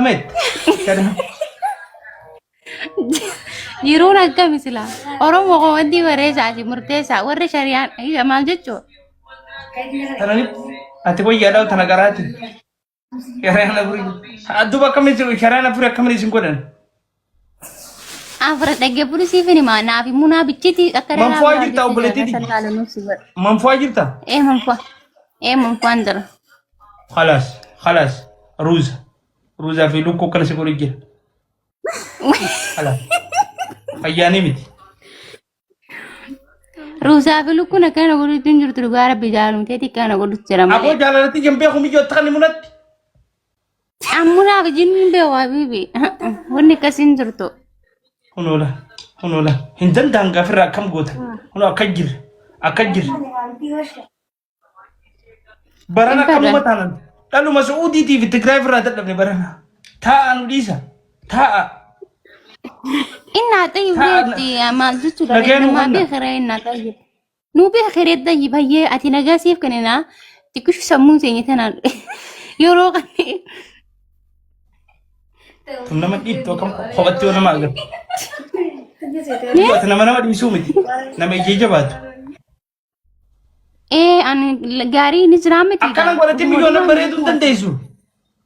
lama jette. Shari'aan. Jiruun akkami silaa? Oromoo koo wanti barreessaa fi murteessaa warri shari'aan maal jechuudha? Tana ni ati wayyaadhaa tana garaati. Shari'aan afurii. Duuba akkamitti shari'aan afurii akkamitti isin godhan? Afra dhaggeeffadhu siif hin himaa naaf immoo naa bichiti akka Manfu'aa jirta obboleettii tiyya. Manfu'aa jirta? Ee manfu'aa. Ee manfu'aan jira. Khalaas khalaas ruuza ruuzaa fi lukkuu akkana si godhu jira. Khalaas fayyaanii miti. Ruusaa fi lukkuun akkana godhutti hin jirtu dhugaa rabbi jaalumteeti akkana godhutti jira Aboo malee. jaalalatti jan beeku miyyoo takka munatti. Ammunaaf jinni beeku habiibi. Wanni akkasii hin jirtu. Kunoola kunoola hin danda'an gaafirraa akkam goota. Kunoo akka jira akka jira. Barana Hin akkamuma fedhan. taanan dhaluma Su'uudiitii fi Tigraay irraa dadhabne barana. Taa'a nu dhiisa. Taa'a. Innaa xayyib Taa'a. reetti maal jechuudha Nagaya nu namaa hanna. beekara innaa xayyib. Nuu beekara xayyib hayyee ati nagaa siif kenninaa xiqqishu sammuun seenya tanaan yeroo kan Tun nama dhiibtu akkam kophatti yoo nama agartu. Ati nama nama dhiisuu miti. Nama ijee jabaatu. Ee ani gaarii ni jiraa miti. Akkana godhatti miliyoona bareeduu hin dandeessu.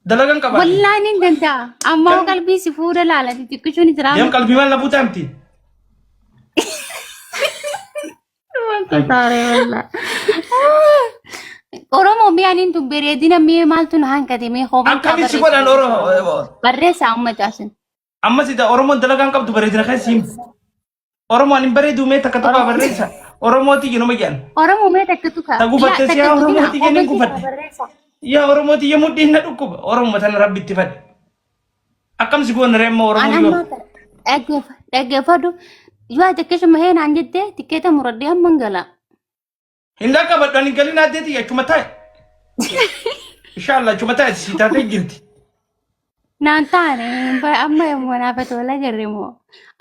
Dalagan qabaate. Wallaahi ni danda'a. Ammoo qalbii si fuudha laalati xiqqishuu ni jiraa Deem miti. qalbii maal na fuutaa miti. Oromoo mi'a niin tun bareedina mi'a maaltu na hanqate mee hooban Akkamitti si godhan Oromoo? Barreessaa uummata asin. Amma si Oromoon dalagaan qabdu bareedina keessa himi. Oromoon hin bareedu mee takka tokko barreessa. Oromooti jenuma jedhan. Oromoo mee takka tuka. Ta gufatte si yaa Oromooti jenneen gufadhe. Yaa Oromooti yemmuu dhiinna dhukkuba. Oromoo tana rabbi itti fadhe. Akkam si goona reemma An Oromoo yoo. amma dhaggeeffadhu. Yoo ati akkasuma heenaan jette tikkeeta muradhee amma hin gala. Hin dhaqqabadhu ani galin addeeti achuma taa'e. Inshaallah achuma taa'e si taatee jirti. Naan taane amma yommuu naafatu wal agarre moo.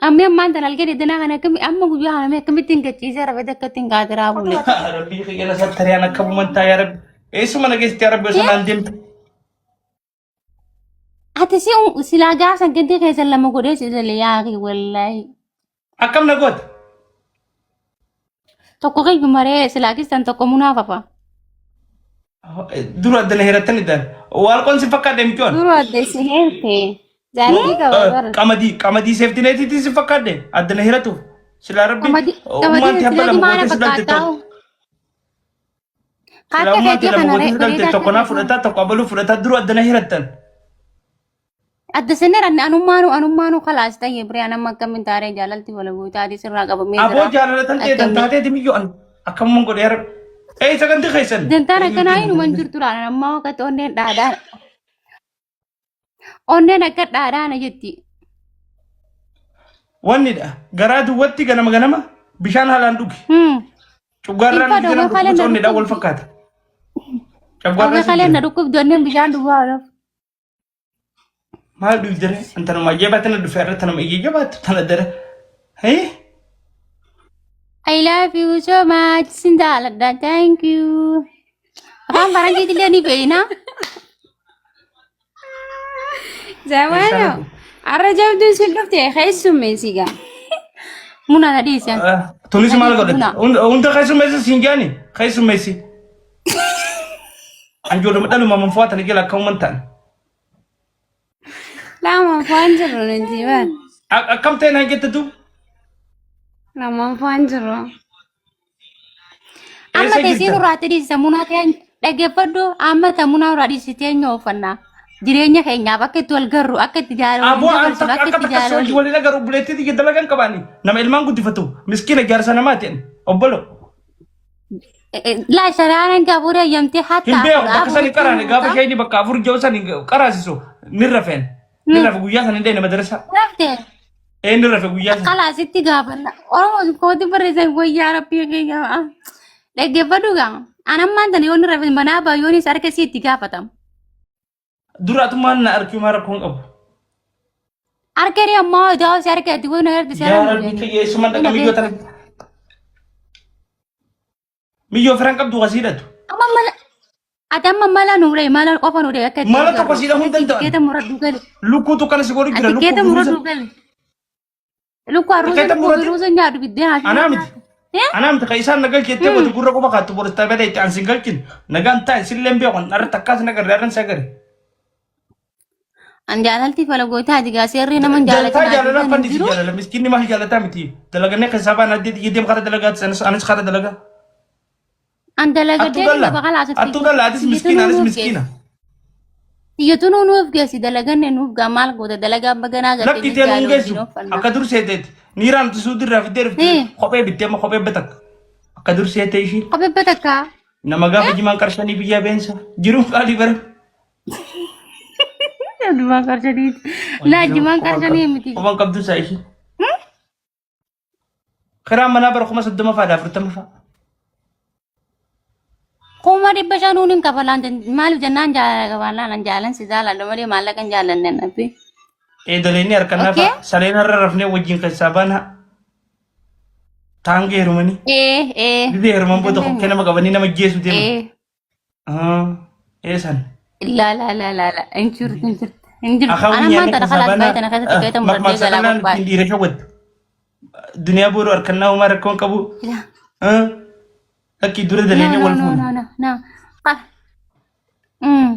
Ammi ammaan tan halkan idinaa kana akkami amma guyyaa kana mee akkamittiin gachiisee rafete akkattiin kaatiraa bule. Rabbii kiyya na sattariyaan akka bumantaa yaa rabbi. Eessuma na geessite yaa rabbi osoo naan deemtu. Ati si silaa gaafa gandee keessan lama godhee si ilaale yaaqi wallaahi. Akkam na goota? Tokko kiyyu maree silaa keessan tokko munaafafa. Dura addana heerattan iddaan. Waalqoon si fakkaadhe micoon. Dura adda si heerte. Jaartii qaba bara. Qamadii qamadii seeftineetiitiin si fakkaadhe addana heeratuuf. Silaa rabbi Qamadii ummaan qamadii ti habba seeftineetii lama maana gootee si dhalte fakkaataa? tokko. Silaa Akka ummaan ti keetii lama kana gootee si dhalte bareedaa tokko naa akka fudhataa tokko abaluu fudhataa dura addana heerattan. Adda sinera anummaanu anummaanu kalaas ta'e biree anamma akkamiin taaree jaalalti wal guutaati sirraa qabamee Aboo jira. jaalala tan ta'e tan Akkamiin. taateeti miyyoo an akkamuman godhe yaa rabbi. Ee sagantii keessan. Dantaan akkanaa hinuman jirtu laala ammaa wakati onneen dhaadhaan. Onneen akka dhaadhaana jetti. Wannidha garaa duwwatti ganama ganama bishaan haalaan dhugi. Cuggaarraan Hin fadhu, ganama kalee dhukkubsa na onnidha wal dhukkubdi. fakkaata. Hawwee Cuggaarraan kaleen na dhukkubdi onneen bishaan duwwaa oolaf. Maal dhugdere? Antanuma jabaatti na dhufe irra tanuma iyya jabaattu tana dara. Hee? I love you so much. Sin jaaladha. Thank you. Afaan faranjiitti illee ni beekna. Zawaano, har'a jabduun sin dhufte keessummeessi gaa. Muna na dhiisan. Tunis maal Buna. godhate? Hunda keessummeessi siin jaani? Keessummeessi. Anjooluma dhaluma manfaa tana jala akka uuman ta'an. Lamaan fo'aan jirru nuti bar. Akkam ta'e naan jette tu? Lamaan fo'aan jirru. Amma Eessa teessee jirta? nurraa dhiisisa munaa ta'e dhaggeeffadhu amma ta munaa nurraa dhiisitee eenyu uffannaa. Jireenya keenyaaf akka itti wal garru akka itti jaalala Aboo waliin an dabarsinu takka akka akka itti takka si jaalala hojii waliin agarru obboleettii tiyya dalagan qabaani. Nama ilmaan guddifatu miskiina jaarsa namaati ani. Obbolo. Laa sharaaran gaafuu hayyamtee hatta Hin beeku bakka sani qaraane gaafa shayni bakka afur jiru sani qaraasisu ni rafeen. Ni rafe guyyaa sani deene madarasa. Rafte Ee ni rafe guyyaa sani. kalaasitti gaafanna. Oromoo kooti barreessan wayyaa rabbii keenya. Dhaggeeffadhu gaa. An ammaan tana yoon rafe manaa baay'oonis harka isii itti gaafatama. Dura atummaan na arkiyu maa rakkoon qabu. Harka iree ammaa idaa si harka itti goona harka si Yaa harka rabbii kiyya eessumaan dhaqa miyyoo tana. Miyyoo firan qabdu kasii hidhatu. Amma mala. Ati amma mala nuu dhahi mala qofa nuu dhahi akka itti Mala tokko gargaaru. sii dhahuu hin danda'an. Tikeeta muradhu gali. Lukkuutu kana si godhu jira. Ati Lukkuu tikeeta fi ruuza. muradhu gali. Lukkuu ruuza Tikeeta lukkuu murate. ruuza nyaadhu biddeen haa Anaa miti. Eh? Anaa miti kan isaan nagal jettee gote gurra qofa kaattu boristaa bada itti ansin galchin. Nagaan taa'e sillee hin beeku. Arra takkaas nagarre arran sagare. An jaalalti fala gootaa ati gaa seerri nama hin Jalataa jaalatin jaalala ati afaan hin isi jiru. jaalala miskinni maal jaalataa miti. Dalagannee keessaa baan addee xiyyeedeem kara dalagaati anis anis kara dalagaa. An Attuu dalagadee galla qaba kalaas attuu galla atis miskiina anis miskiina. Xiyyatu nuu nuuf geessi dalaganne nuuf gaa maal goota dalagaa baganaa gartee Lakki tee nuun jaalala geessu wajjin uffannaa. akka dur seeteeti. Niiraan nuti suudirraa fiddee dhufte Eh. kophee bittee amma kophee batakka. Akka dur seetee ishii Kophee batakkaa. nama gaafa jimaan qarshanii biyyaa beensa jiruun qaalii bara. Jimaan qarshanii. Laa jimaan qarshanii miti. Kopheen qabdu isaa ishii. Kiraan manaa bara 30,000 faadha 40 fa'a. 500,000 hin kafalaan maaliif jennaan jaalaan an jaalan si jaaladha malee maallaqa hin jaalanne nabbi. Eedaleenni harkannaa Okay. fa'a sareen har'a rafnee wajjin keessaa baana. Taangee heerumanii. Ee ee. Didee heeruman booda kokkee nama qabanii nama jeessu deeman. Ee. Eessan. Laa laa laa laa laa hin jirtu hin jirtu hin jirtu. Akaawwi Ana maanta nyaanni tana keessaa kalaas baana baay'ee tana keessatti keessa muradhee makmaaksa galaa kanaan qophaa'e. ittiin dhiira shawwaddu. Duniyaa booda harkannaa homaa rakkoon qabu. Lakkii dura No daleenee no wal no fuuna. no no no. Ah. Mm.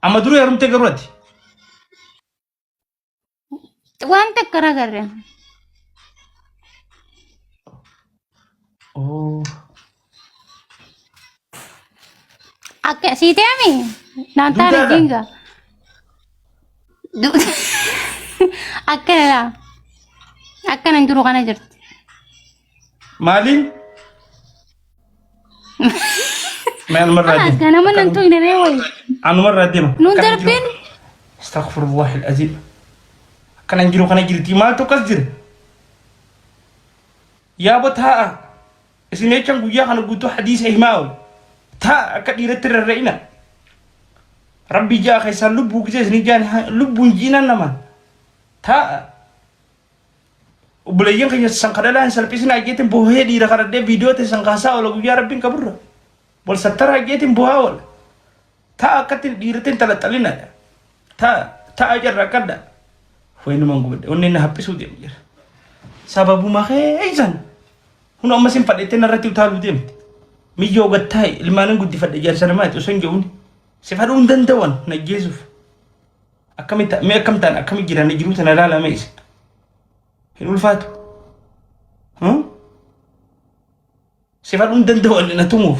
Amma dura heerumtee garuu ati. Waan takka na agarre. Oh. Akka sii ta'ami naan taane Duudaadha. jinga. Akkana laa. Akkana hin jiru kana jirti. Maaliin? Mee anumarraa Kalaas deema. ganama nan tuyne ree wayi. Anumarraa deema. Nuun Akkana jiru. darbin. Astaghfirullah al-azim. Akkana hin jiru kana jirti. Maaltu akkas jira? Yaabo taa'a. Isin jechaan guyyaa kana guutuu hadiisa himaa oolu. Taa'a akka dhiiratti rarra'ina. Rabbi ja'a keessaan lubbuu gisee isin jaan lubbuun jiinaan namaan. Taa'a. Obboleeyyan keenya san kadhalaa hin salphisinaa jeetiin boohee dhiira kadhadhee viidiyoo teessan kaasaa oola guyyaa rabbiin qaburra. Wal sattaraa jeetiin boohaa oola. Ta'a akkatti dhiiratti hin talaxxalina. Ta'a ta'a jarra akkadha. Wayinumaan gubadhe onneen na haphisuu deemu jira. Sababuma keessan hun amma sin fadhettee narratti utaaluu deemte. Miyyoo gattaa'e ilmaanin guddifadhe jaarsa namaati osoo hin jedhuun si fadhuu hin danda'an na ajjeesuuf. Akkamitti mee akkam ta'an akkami jiran jiruu tana ilaalaa mee isin. Hin ulfaatu. Si fadhuu hin danda'u ani na tumuuf.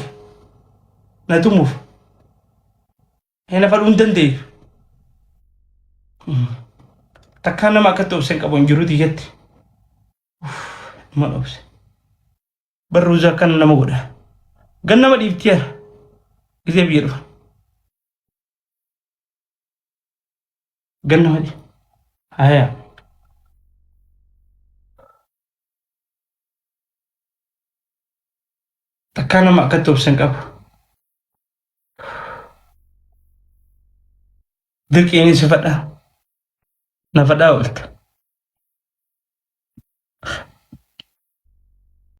Na tumuuf. Na fadhuu hin dandeessu. Takkaan nama akkatti obse hin qabu hin jiru tiyyatti. Maal obse. Barruuza akkana nama godha. Gan nama dhiifti yaa. Gisee biyya dhufa. Gan nama dhiifti. Haya. Takkaa nama akkatti obse hin qabu. Dirqiin si fadhaa. Na fadhaa oolta.